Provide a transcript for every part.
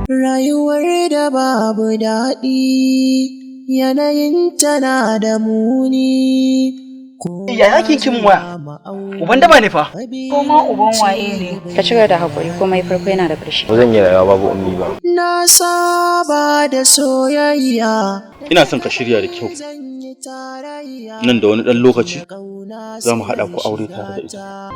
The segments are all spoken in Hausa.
Rayuwar da babu daɗi, yanayin tana da muni. Ya zaki kin waya? Uban daba ne fa. Ko ma uban waye ne? Ka ci gaba da haƙuri, komai farko yana da ƙarshe. Ba zan iya rayuwa babu Ummi ba. Na saba da soyayya. Ina son ka shirya da kyau. Nan da wani ɗan lokaci za mu haɗa ku aure tare da ita.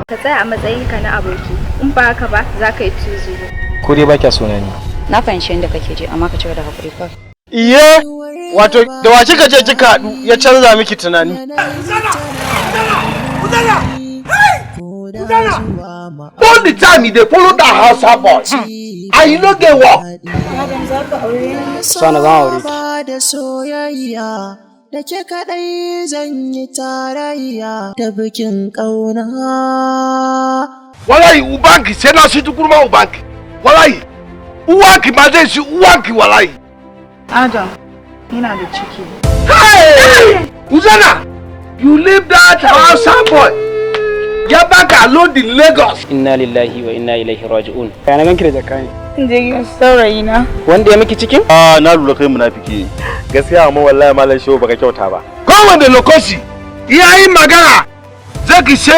Ka tsaya a matsayinka na aboki, in ba haka ba za ka yi tuzuru. Ko dai ba kya sona ni? Na fahimci yadda kake ji, amma ka ci gaba da haƙuri kawai. Iye! Wato da wa kika je kika haɗu ya canza miki tunani? All the time you dey follow that Hausa boy and you no get work. Adam, za ka aure ni? Sana zan aure ki. Saba da soyayya da ke kaɗai zan yi tarayya da bikin ƙauna. Wallahi ubanki sai na shi tukurma ubanki. Wallahi uwanki ma zai shi uwanki wallahi. Adam, ina da ciki. Hey! Uzana, you leave that Hausa boy. Ya baka alone in Lagos. Inna lillahi wa inna ilaihi raji'un. Ya na ganki da jaka ne? Je gidan saurayi na. Wanda ya miki cikin? Ah, na lura kai munafiki ne. Gaskiya amma wallahi, Malam Shehu, baka kyauta ba. Kowane lokaci ya yi magana zai ki ce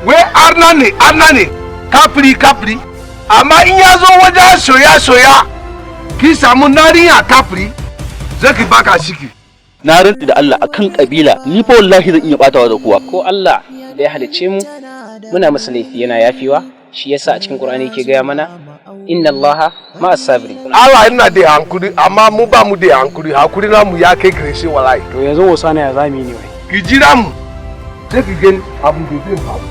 wai arna ne, arna ne, kafiri, kafiri, amma in ya zo wajen soya soya ki samu narinya kafiri zai ki baka ciki. Na rantsi da Allah, akan kabila ni fa wallahi zan iya batawa da kowa. Ko Allah da ya halicce mu muna masa laifi yana yafiwa, shi yasa a cikin Qur'ani yake gaya mana inna Allaha ma'as sabirin. Allah ina da hankuri, amma mu ba mu da hankuri, hakuri namu ya kai karshe wallahi. To yanzu Osana, ya zamu yi ne wai? Ki jira mu, sai ki gani abu da zai faru.